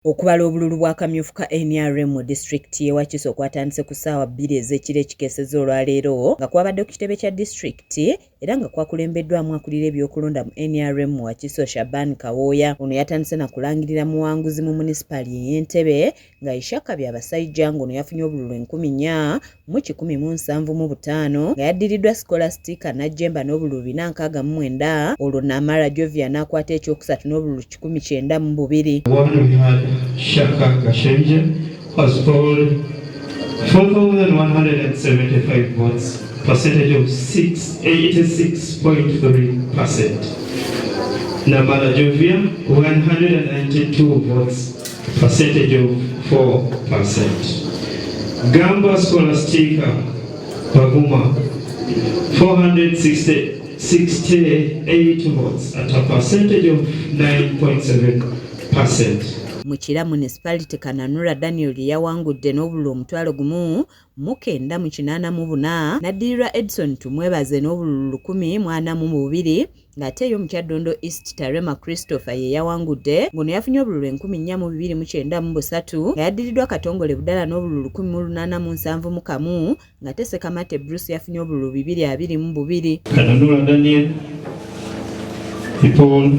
Okubala obululu bw'akamyufu ka nrm mu disitulikiti y'e Wakiso kwatandise ku ssaawa 2 ez'ekiro ekikeesezza olwaleero nga kwabadde ku kitebe kya disitulikiti era nga kwakulembeddwamu akulira ebyokulonda mu nrm mu Wakiso, Shaban Kawooya. Ono yatandise na kulangirira muwanguzi mu munisipaali ey'Entebbe nga Ishaka Byabasajja, ng'ono yafunye obululu 4175, nga yaddiriddwa Scholastica Najjemba n'obululu 469, olwo Namara Jovia n'akwata ekyokusatu n'obululu 192. One, we had Shaka Kashenje, who has polled 4,175 votes, percentage of 86.3%. Namara Jovia, 192 votes, percentage of 4%. Gamba Scholastica Baguma, 468 votes at a percentage of 9.7%. Mu Kira Municipality, Kananura Daniel yawangudde n'obululu 1984, n'addirirwa Edson Tumwebaze n'obululu 1042, ng'ate eyo mu Kyaddondo East, Tarema Christopher ye yawangudde, ng'ono yafunye obululu 4293, nga yaddiriddwa Katongole Budala n'obululu 1871, ng'ate Sekamate Bruce yafunye obululu 222. Kananura Daniel, he polled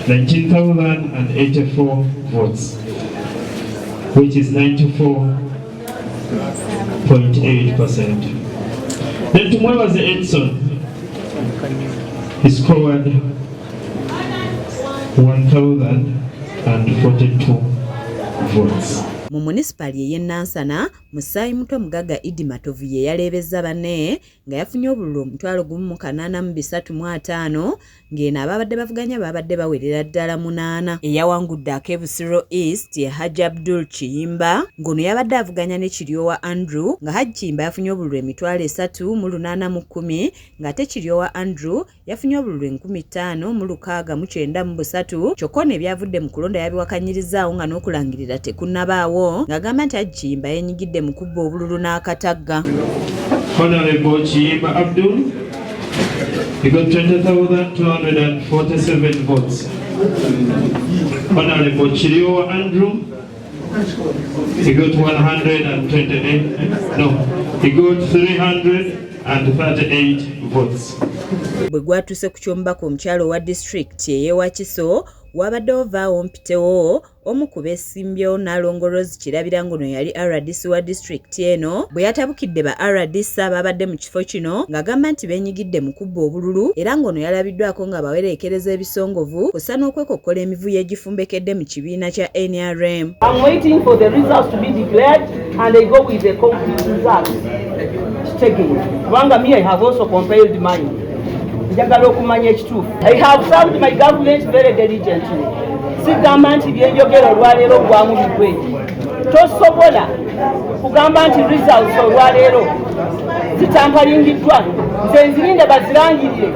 19,084 votes, which is 94.8%. Then Tumwebaze Edson, he scored 1,042 votes. Mu munisipaali ey'e Nansana, musaayi muto mugagga Idi Matovu ye yaleebezza banne, nga yafunye obululu 1,80350, ng'eno ababadde bavuganya babadde bawerera ddala munaana. Eyawangudde ak'e Busiro East ye Hajji Abdul Kiyimba, ng'ono yabadde avuganya ne Kiryowa Andrew, nga Hajji Kiyimba yafunye obululu 31,010, ng'ate Kiryowa Andrew yafunye obululu 5693. Kyokka ono ebyavudde mu kulonda yabiwakanyirizaawo nga n'okulangirira tekunnabaawo, ng'agamba nti Hajji Kiyimba yenyigidde mu kubba obululu n'akatagga. Honorable Kiyimba Abdul, he got 20,247 votes. Honorable Kiryowa Andrew, he got 128, no, he got 338 votes. Bwe gwatuuse ku ky'omubaka omukyala owa disitulikiti ey'e Wakiso, wabaddewo vaawo mpitewo. Omu ku beesimbyewo, Naalongo Rose Kirabira, ng'ono yali RDC wa disitulikiti eno, bwe yatabukidde ba RDC ababadde mu kifo kino, ng'agamba nti beenyigidde mu kubba obululu, era ng'ono yalabiddwako nga bawereekereza ebisongovu kw'ossa n'okwekokkola emivuyo egifumbekedde mu kibiina kya NRM. I'm waiting for the results to be declared and they go with the concrete results. Kitegeera kubanga me, I have also compiled mine. Njagala okumanya ekituufu. I have served my government very diligently. Sigamba nti byenjogera olwaleero gwamu bigwe. Tosobola kugamba nti results olwaleero zitampalingiddwa. Nze nzirinde bazirangirire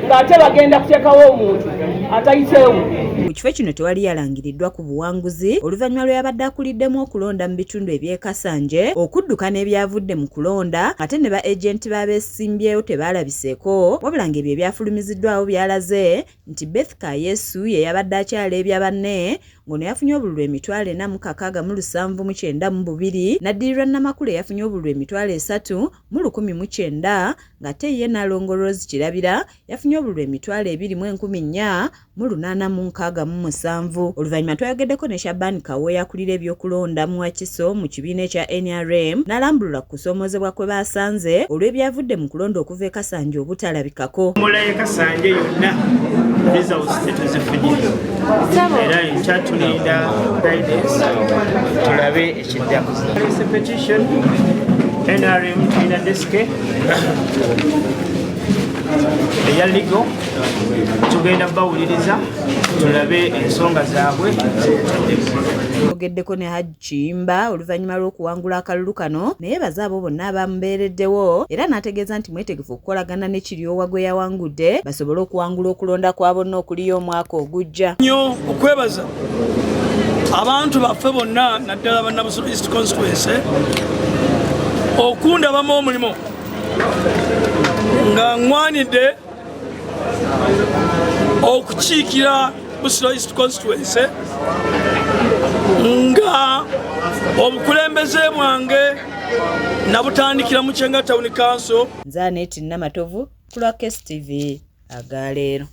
ng'ate bagenda kuteekawo omuntu atayiteewo. Mu kifo kino tewali yalangiriddwa ku buwanguzi, oluvannyuma lwe yabadde akuliddemu okulonda mu bitundu eby'e Kasanje okudduka n'ebyavudde mu kulonda, ate ne ba agenti b'abeesimbyewo tebaalabiseeko, wabula ng'ebyo ebyafulumiziddwawo byalaze nti Beth Kayesu ye yabadde akyaleebya banne, ng'ono yafunye obululu 46,792, n'addirirwa Namakula eyafunye obululu 31,009, ng'ate ye Nalongo Rose Kirabira yafunye obululu 24,867. Oluvannyuma twayogeddeko ne Shaban Kaweeya, akulira ebyokulonda mu Wakiso mu kibiina ekya NRM, n'alambulula ku kusoomoozebwa kwe baasanze olw'ebyavudde mu kulonda okuva e Kasanje obutalabikako. Mulaye Kasanje yonna results tetuzifunye, era enkya tulinda guidance tulabe ekiddako. Petition NRM tulina desk eya legal, tugenda bawuliriza tulabe ensonga zaabwe zikutaddeko. Ogeddeko ne Hajji Kiyimba oluvannyuma lw'okuwangula akalulu kano, naye baze abo bonna abamubeereddewo, era n'ategeeza nti mwetegefu okukolagana ne Kiryowa gwe yawangudde basobole okuwangula okulonda kwa bonna okuliyo omwaka ogujja. Nnyo okwebaza abantu baffe bonna, naddala Bannabusiro East Constituency, okundabamu omulimu nga ŋŋwanidde okukiikira Busiro East Constituency. Obukulembeze bwange nabutandikira mu Kyenga Town Council. Nze Aneti Namatovu ku lwa KSTV agaleero.